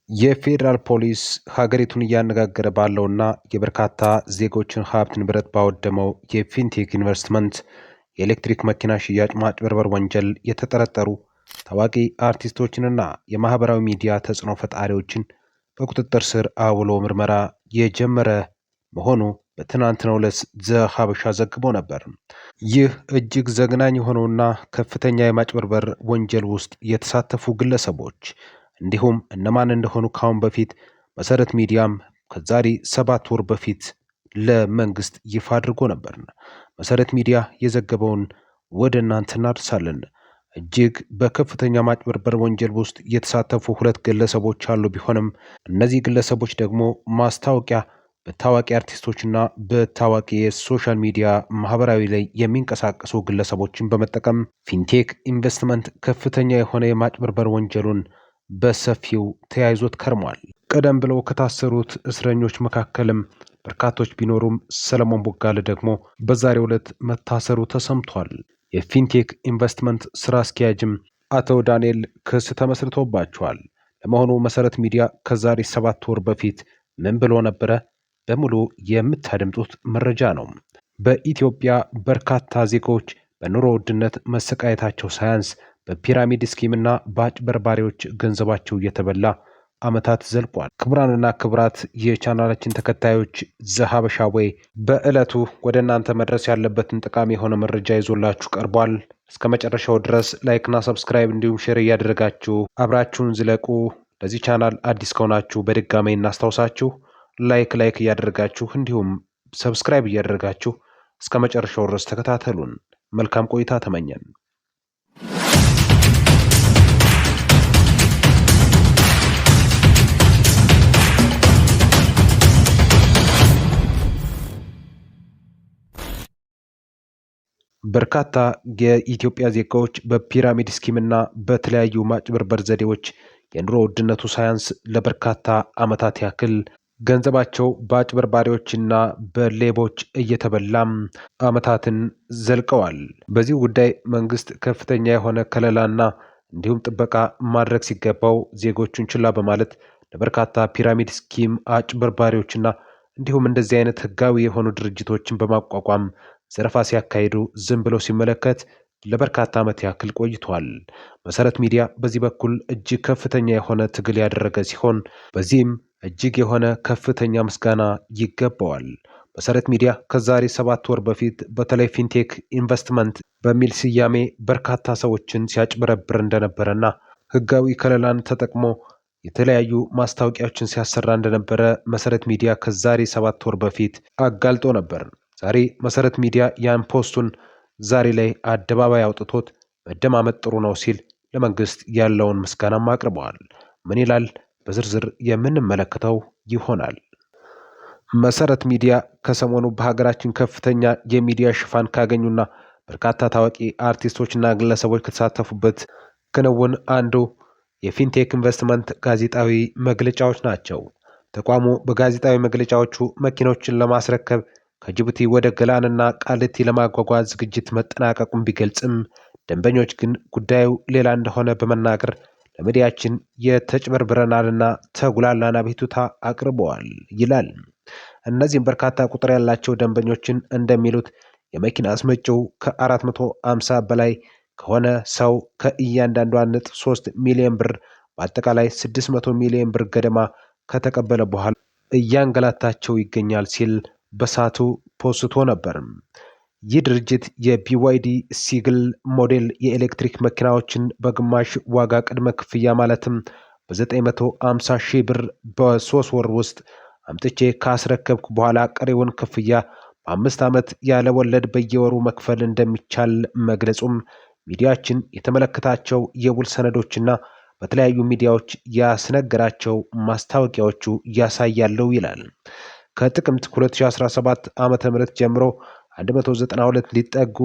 የፌዴራል ፖሊስ ሀገሪቱን እያነጋገረ ባለውና የበርካታ ዜጎችን ሀብት ንብረት ባወደመው የፊንቴክ ኢንቨስትመንት የኤሌክትሪክ መኪና ሽያጭ ማጭበርበር ወንጀል የተጠረጠሩ ታዋቂ አርቲስቶችንና የማህበራዊ ሚዲያ ተጽዕኖ ፈጣሪዎችን በቁጥጥር ስር አውሎ ምርመራ የጀመረ መሆኑ በትናንትናው ዕለት ዘሀበሻ ዘግቦ ነበር። ይህ እጅግ ዘግናኝ የሆነውና ከፍተኛ የማጭበርበር ወንጀል ውስጥ የተሳተፉ ግለሰቦች እንዲሁም እነማን እንደሆኑ ካሁን በፊት መሰረት ሚዲያም ከዛሬ 7 ወር በፊት ለመንግስት ይፋ አድርጎ ነበር። መሰረት ሚዲያ የዘገበውን ወደ እናንተ እናደርሳለን። እጅግ በከፍተኛ ማጭበርበር ወንጀል ውስጥ የተሳተፉ ሁለት ግለሰቦች አሉ። ቢሆንም እነዚህ ግለሰቦች ደግሞ ማስታወቂያ በታዋቂ አርቲስቶችና በታዋቂ የ social media ማህበራዊ ላይ የሚንቀሳቀሱ ግለሰቦችን በመጠቀም ፊንቴክ ኢንቨስትመንት ከፍተኛ የሆነ የማጭበርበር ወንጀሉን በሰፊው ተያይዞት ከርሟል። ቀደም ብለው ከታሰሩት እስረኞች መካከልም በርካቶች ቢኖሩም ሰለሞን ቦጋለ ደግሞ በዛሬው ዕለት መታሰሩ ተሰምቷል። የፊንቴክ ኢንቨስትመንት ስራ አስኪያጅም አቶ ዳንኤል ክስ ተመስርቶባቸዋል። ለመሆኑ መሰረት ሚዲያ ከዛሬ 7 ወር በፊት ምን ብሎ ነበረ? በሙሉ የምታደምጡት መረጃ ነው። በኢትዮጵያ በርካታ ዜጎች በኑሮ ውድነት መሰቃየታቸው ሳያንስ በ pyramid scheme ና በአጭበርባሪዎች ገንዘባቸው እየተበላ ዓመታት ዘልቋል። ክቡራንና ክቡራት የቻናላችን ተከታዮች ዘሀበሻ ወይ በዕለቱ ወደ እናንተ መድረስ ያለበትን ጠቃሚ የሆነ መረጃ ይዞላችሁ ቀርቧል። እስከ መጨረሻው ድረስ like ና subscribe እንዲሁም share እያደረጋችሁ አብራችሁን ዝለቁ። ለዚህ ቻናል አዲስ ከሆናችሁ በድጋሜ እናስታውሳችሁ like like እያደረጋችሁ እንዲሁም subscribe እያደረጋችሁ እስከ መጨረሻው ድረስ ተከታተሉን። መልካም ቆይታ ተመኘን። በርካታ የኢትዮጵያ ዜጋዎች በ pyramid scheme ና በተለያዩ ማጭበርበር ዘዴዎች የኑሮ ውድነቱ ሳያንስ ለበርካታ ዓመታት ያክል ገንዘባቸው በአጭበርባሪዎችና በሌቦች እየተበላም ዓመታትን ዘልቀዋል። በዚህ ጉዳይ መንግስት ከፍተኛ የሆነ ከለላና እንዲሁም ጥበቃ ማድረግ ሲገባው ዜጎቹን ችላ በማለት ለበርካታ pyramid scheme አጭበርባሪዎችና እንዲሁም እንደዚህ አይነት ህጋዊ የሆኑ ድርጅቶችን በማቋቋም ዘረፋ ሲያካሂዱ ዝም ብሎ ሲመለከት ለበርካታ ዓመት ያክል ቆይቷል። መሰረት ሚዲያ በዚህ በኩል እጅግ ከፍተኛ የሆነ ትግል ያደረገ ሲሆን በዚህም እጅግ የሆነ ከፍተኛ ምስጋና ይገባዋል። መሰረት ሚዲያ ከዛሬ 7 ወር በፊት በተለይ ፊንቴክ ኢንቨስትመንት በሚል ስያሜ በርካታ ሰዎችን ሲያጭበረብር እንደነበረና ህጋዊ ከለላን ተጠቅሞ የተለያዩ ማስታወቂያዎችን ሲያሰራ እንደነበረ መሰረት ሚዲያ ከዛሬ 7 ወር በፊት አጋልጦ ነበር። ዛሬ መሰረት ሚዲያ ያን post ኡን ዛሬ ላይ አደባባይ አውጥቶት መደማመጥ ጥሩ ነው ሲል ለመንግስት ያለውን ምስጋናም አቅርበዋል። ምን ይላል? በዝርዝር የምንመለከተው ይሆናል። መሰረት ሚዲያ ከሰሞኑ በሀገራችን ከፍተኛ የሚዲያ ሽፋን ካገኙና በርካታ ታዋቂ አርቲስቶችና ግለሰቦች ከተሳተፉበት ክንውን አንዱ የፊንቴክ ኢንቨስትመንት ጋዜጣዊ መግለጫዎች ናቸው። ተቋሙ በጋዜጣዊ መግለጫዎቹ መኪኖችን ለማስረከብ ከጅቡቲ ወደ ገላንና ቃሊቲ ለማጓጓዝ ዝግጅት መጠናቀቁን ቢገልጽም ደንበኞች ግን ጉዳዩ ሌላ እንደሆነ በመናገር ለሚዲያችን የተጭበርብረናልና ተጉላላን አቤቱታ አቅርበዋል ይላል። እነዚህም በርካታ ቁጥር ያላቸው ደንበኞችን እንደሚሉት የመኪና አስመጪው ከ450 በላይ ከሆነ ሰው ከእያንዳንዱ 1.3 ሚሊዮን ብር በአጠቃላይ 600 ሚሊዮን ብር ገደማ ከተቀበለ በኋላ እያንገላታቸው ይገኛል ሲል በሳቱ ፖስቶ ነበር። ይህ ድርጅት የ BYD Seagull ሞዴል የኤሌክትሪክ መኪናዎችን በግማሽ ዋጋ ቅድመ ክፍያ ማለትም በ950 ሺህ ብር በ3 ወር ውስጥ አምጥቼ ካስረከብኩ በኋላ ቀሪውን ክፍያ በ5 ዓመት ያለ ወለድ በየወሩ መክፈል እንደሚቻል መግለጹም ሚዲያችን የተመለከታቸው የውል ሰነዶችና በተለያዩ ሚዲያዎች ያስነገራቸው ማስታወቂያዎቹ ያሳያሉ ይላል። ከጥቅምት 2017 ዓ.ም ጀምሮ 192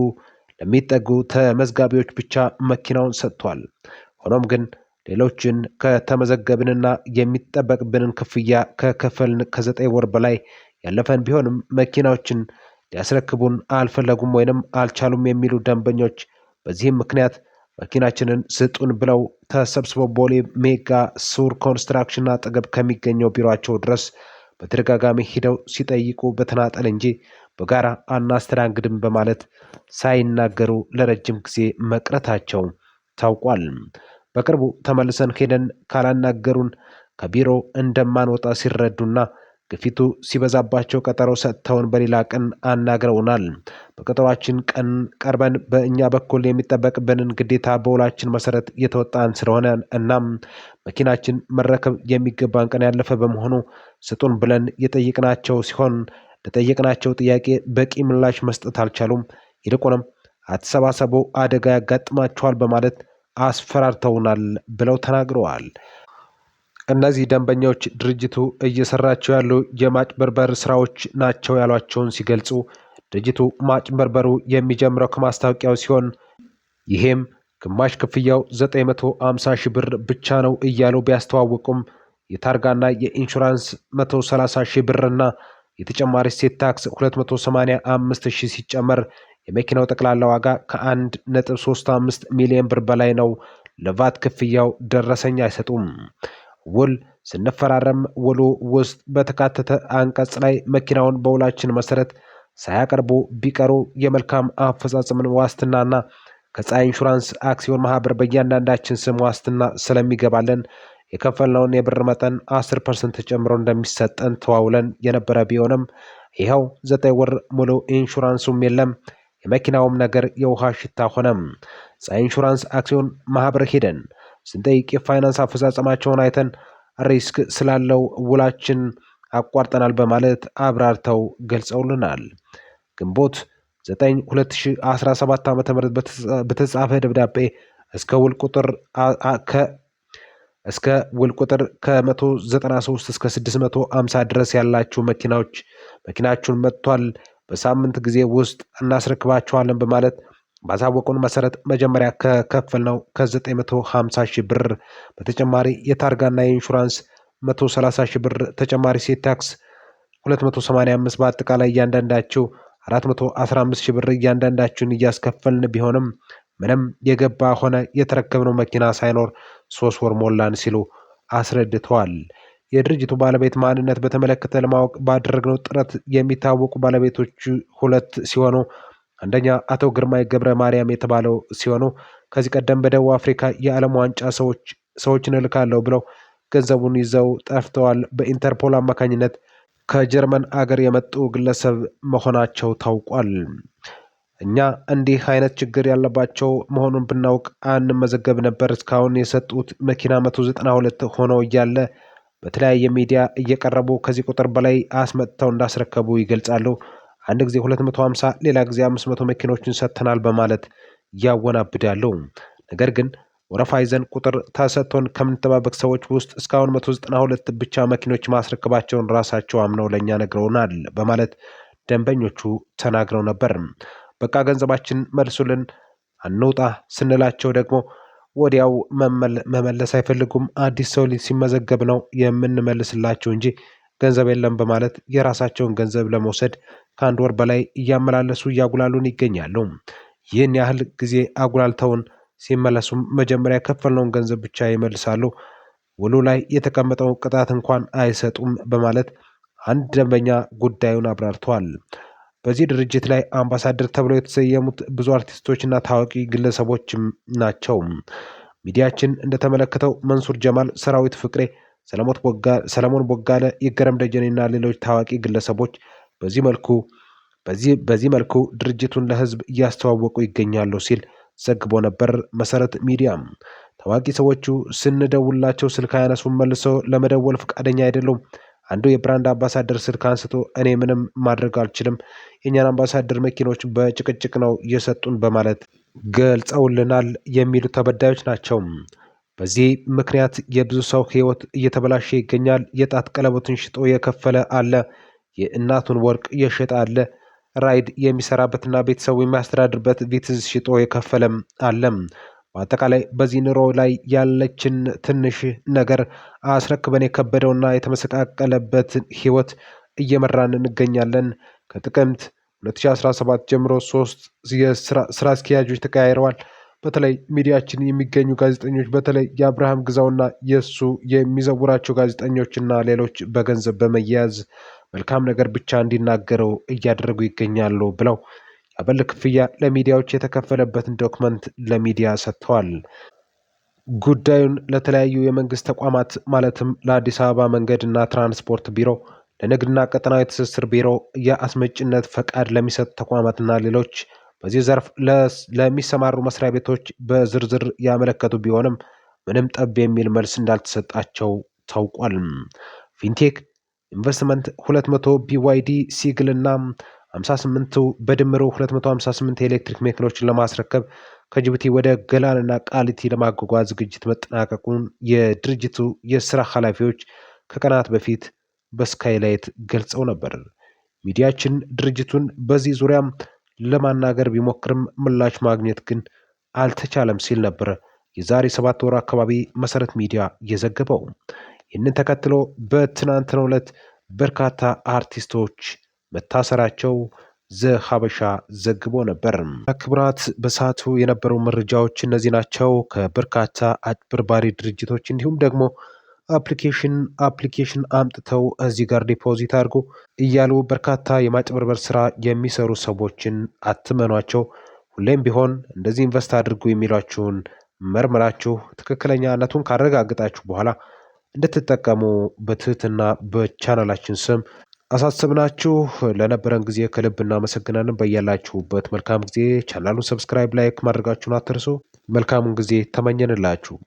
ለሚጠጉ ተመዝጋቢዎች ብቻ መኪናውን ሰጥቷል። ሆኖም ግን ሌሎችን ከተመዘገብንና የሚጠበቅብንን ክፍያ ከከፈልን ከ9 ወር በላይ ያለፈን ቢሆንም መኪናዎችን ሊያስረክቡን አልፈለጉም ወይንም አልቻሉም የሚሉ ደንበኞች በዚህም ምክንያት መኪናችንን ስጡን ብለው ተሰብስበው ቦሌ ሜጋ ሱር ኮንስትራክሽን አጠገብ ከሚገኘው ቢሮአቸው ድረስ በተደጋጋሚ ሂደው ሲጠይቁ በተናጠል እንጂ በጋራ አናስተናግድም በማለት ሳይናገሩ ለረጅም ጊዜ መቅረታቸው ታውቋል። በቅርቡ ተመልሰን ሄደን ካላናገሩን ከቢሮ እንደማንወጣ ሲረዱና ግፊቱ ሲበዛባቸው ቀጠሮ ሰጥተውን በሌላ ቀን አናግረውናል። በቀጠሯችን ቀን ቀርበን በእኛ በኩል የሚጠበቅብንን ግዴታ በውላችን መሰረት እየተወጣን ስለሆነ እናም መኪናችን መረከብ የሚገባን ቀን ያለፈ በመሆኑ ስጡን ብለን የጠየቅናቸው ሲሆን ለጠየቅናቸው ጥያቄ በቂ ምላሽ መስጠት አልቻሉም። ይልቁንም አትሰባሰቡ፣ አደጋ ያጋጥማችኋል በማለት አስፈራርተውናል ብለው ተናግረዋል። እነዚህ ደንበኞች ድርጅቱ እየሰራቸው ያሉ የማጭበርበር ስራዎች ናቸው ያሏቸውን ሲገልጹ ድርጅቱ ማጭበርበሩ የሚጀምረው ከማስታወቂያው ሲሆን ይሄም ግማሽ ክፍያው 950 ሺህ ብር ብቻ ነው እያሉ ቢያስተዋውቁም የታርጋና የኢንሹራንስ 130 ሺህ ብርና የተጨማሪ እሴት ታክስ 285 ሺህ ሲጨመር የመኪናው ጠቅላላ ዋጋ ከ1.35 ሚሊዮን ብር በላይ ነው። ለቫት ክፍያው ደረሰኝ አይሰጡም። ውል ስንፈራረም ውሉ ውስጥ በተካተተ አንቀጽ ላይ መኪናውን በውላችን መሰረት ሳያቀርቡ ቢቀሩ የመልካም አፈጻጸምን ዋስትናና ከፀሐይ ኢንሹራንስ አክሲዮን ማህበር በእያንዳንዳችን ስም ዋስትና ስለሚገባለን የከፈልነውን የብር መጠን 10% ተጨምሮ እንደሚሰጠን ተዋውለን የነበረ ቢሆንም ይኸው 9 ወር ሙሉ ኢንሹራንሱም የለም፣ የመኪናውም ነገር የውሃ ሽታ ሆነም። ፀሐይ ኢንሹራንስ አክሲዮን ማህበር ሄደን ስንጠይቅ የፋይናንስ አፈጻጸማቸውን አይተን risk ስላለው ውላችን አቋርጠናል በማለት አብራርተው ገልጸውልናል። ግንቦት 9 2017 ዓ.ም በተጻፈ ደብዳቤ እስከ ውል ቁጥር እስከ ውል ቁጥር ከ193 እስከ 650 ድረስ ያላችሁ መኪናዎች መኪናችሁን መጥቷል፣ በሳምንት ጊዜ ውስጥ እናስረክባችኋለን በማለት ባሳወቁን መሰረት መጀመሪያ ከከፈልነው ከ950 ሺህ ብር በተጨማሪ የታርጋና የኢንሹራንስ 130 ሺህ ብር ተጨማሪ እሴት ታክስ 285 በአጠቃላይ እያንዳንዳችሁ 415 ሺህ ብር እያንዳንዳችሁን እያስከፈልን ቢሆንም ምንም የገባ ሆነ የተረከብነው መኪና ሳይኖር 3 ወር ሞላን ሲሉ አስረድተዋል። የድርጅቱ ባለቤት ማንነት በተመለከተ ለማወቅ ባደረግነው ጥረት የሚታወቁ ባለቤቶቹ ሁለት ሲሆኑ አንደኛ አቶ ግርማይ ገብረ ማርያም የተባለው ሲሆኑ ከዚህ ቀደም በደቡብ አፍሪካ የዓለም ዋንጫ ሰዎችን እልካለሁ ብለው ገንዘቡን ይዘው ጠፍተዋል። በኢንተርፖል አማካኝነት ከጀርመን አገር የመጡ ግለሰብ መሆናቸው ታውቋል። እኛ እንዲህ አይነት ችግር ያለባቸው መሆኑን ብናውቅ አንመዘገብ ነበር። እስካሁን የሰጡት መኪና 192 ሆኖ እያለ በተለያየ ሚዲያ እየቀረቡ ከዚህ ቁጥር በላይ አስመጥተው እንዳስረከቡ ይገልጻሉ። አንድ ጊዜ 250 ሌላ ጊዜ 500 መኪኖችን ሰጥተናል በማለት ያወናብዳሉ። ነገር ግን ወረፋ ይዘን ቁጥር ተሰጥቶን ከምንጠባበቅ ሰዎች ውስጥ እስካሁን 192 ብቻ መኪኖች ማስረከባቸውን ራሳቸው አምነው ለእኛ ነግረውናል በማለት ደንበኞቹ ተናግረው ነበር። በቃ ገንዘባችን መልሱልን አንውጣ ስንላቸው ደግሞ ወዲያው መመለስ አይፈልጉም። አዲስ ሰው ሲመዘገብ ነው የምንመልስላቸው እንጂ ገንዘብ የለም በማለት የራሳቸውን ገንዘብ ለመውሰድ ከአንድ ወር በላይ እያመላለሱ እያጉላሉን ይገኛሉ። ይህን ያህል ጊዜ አጉላልተውን ሲመለሱም መጀመሪያ የከፈልነውን ገንዘብ ብቻ ይመልሳሉ። ውሉ ላይ የተቀመጠው ቅጣት እንኳን አይሰጡም በማለት አንድ ደንበኛ ጉዳዩን አብራርተዋል። በዚህ ድርጅት ላይ አምባሳደር ተብለው የተሰየሙት ብዙ አርቲስቶችና ታዋቂ ግለሰቦችም ናቸው። ሚዲያችን እንደተመለከተው መንሱር ጀማል፣ ሰራዊት ፍቅሬ፣ ሰለሞን ቦጋለ፣ ይገረም ደጀኔና ሌሎች ታዋቂ ግለሰቦች በዚህ መልኩ ድርጅቱን ለሕዝብ እያስተዋወቁ ይገኛሉ ሲል ዘግቦ ነበር መሰረት ሚዲያ። ታዋቂ ሰዎቹ ስንደውላቸው ስልክ አያነሱም፣ መልሰው ለመደወል ፈቃደኛ አይደሉም። አንዱ የ brand አምባሳደር ስልክ አንስቶ እኔ ምንም ማድረግ አልችልም፣ የእኛን አምባሳደር መኪኖች በጭቅጭቅ ነው እየሰጡን በማለት ገልጸውልናል የሚሉ ተበዳዮች ናቸው። በዚህ ምክንያት የብዙ ሰው ሕይወት እየተበላሸ ይገኛል። የጣት ቀለበቱን ሽጦ የከፈለ አለ፣ የእናቱን ወርቅ የሸጠ አለ፣ ራይድ የሚሰራበትና ቤተሰቡ የሚያስተዳድርበት ቪትዝ ሽጦ የከፈለም አለም። በአጠቃላይ በዚህ ኑሮ ላይ ያለችን ትንሽ ነገር አስረክበን የከበደውና የተመሰቃቀለበት ሕይወት እየመራን እንገኛለን። ከጥቅምት 2017 ጀምሮ 3 የስራ አስኪያጆች ተቀያይረዋል። በተለይ ሚዲያችን የሚገኙ ጋዜጠኞች በተለይ የአብርሃም ግዛውና የእሱ የሚዘውራቸው ጋዜጠኞችና ሌሎች በገንዘብ በመያዝ መልካም ነገር ብቻ እንዲናገረው እያደረጉ ይገኛሉ ብለው የአበል ክፍያ ለሚዲያዎች የተከፈለበትን document ለሚዲያ ሰጥተዋል። ጉዳዩን ለተለያዩ የመንግስት ተቋማት ማለትም ለአዲስ አበባ መንገድና ትራንስፖርት ቢሮ፣ ለንግድና ቀጠናዊ ትስስር ቢሮ፣ የአስመጭነት ፈቃድ ለሚሰጡ ተቋማትና ሌሎች በዚህ ዘርፍ ለሚሰማሩ መስሪያ ቤቶች በዝርዝር ያመለከቱ ቢሆንም ምንም ጠብ የሚል መልስ እንዳልተሰጣቸው ታውቋል። ፊንቴክ ኢንቨስትመንት 200 BYD Seagull እና 58ቱ በድምሩ 258 የኤሌክትሪክ መኪኖችን ለማስረከብ ከጅቡቲ ወደ ገላንና ቃሊቲ ለማጓጓዝ ዝግጅት መጠናቀቁን የድርጅቱ የስራ ኃላፊዎች ከቀናት በፊት በስካይላይት ገልጸው ነበር። ሚዲያችን ድርጅቱን በዚህ ዙሪያም ለማናገር ቢሞክርም ምላሽ ማግኘት ግን አልተቻለም ሲል ነበር የዛሬ 7 ወር አካባቢ መሰረት ሚዲያ የዘገበው። ይህንን ተከትሎ በትናንትናው ዕለት በርካታ አርቲስቶች መታሰራቸው ዘሀበሻ ዘግቦ ነበር። ክብራት በሰዓቱ የነበሩ መረጃዎች እነዚህ ናቸው። ከበርካታ አጭበርባሪ ድርጅቶች እንዲሁም ደግሞ application አምጥተው እዚህ ጋር deposit አድርጎ እያሉ በርካታ የማጭበርበር ስራ የሚሰሩ ሰዎችን አትመኗቸው። ሁሌም ቢሆን እንደዚህ invest አድርጉ የሚሏችሁን መርምራችሁ ትክክለኛነቱን ካረጋግጣችሁ በኋላ እንድትጠቀሙ በትህትና በቻናላችን ስም አሳስብናችሁ። ለነበረን ጊዜ ከልብ እናመሰግናለን። በያላችሁበት መልካም ጊዜ። ቻናሉን subscribe፣ like ማድረጋችሁን አትርሱ። መልካሙን ጊዜ ተመኘንላችሁ።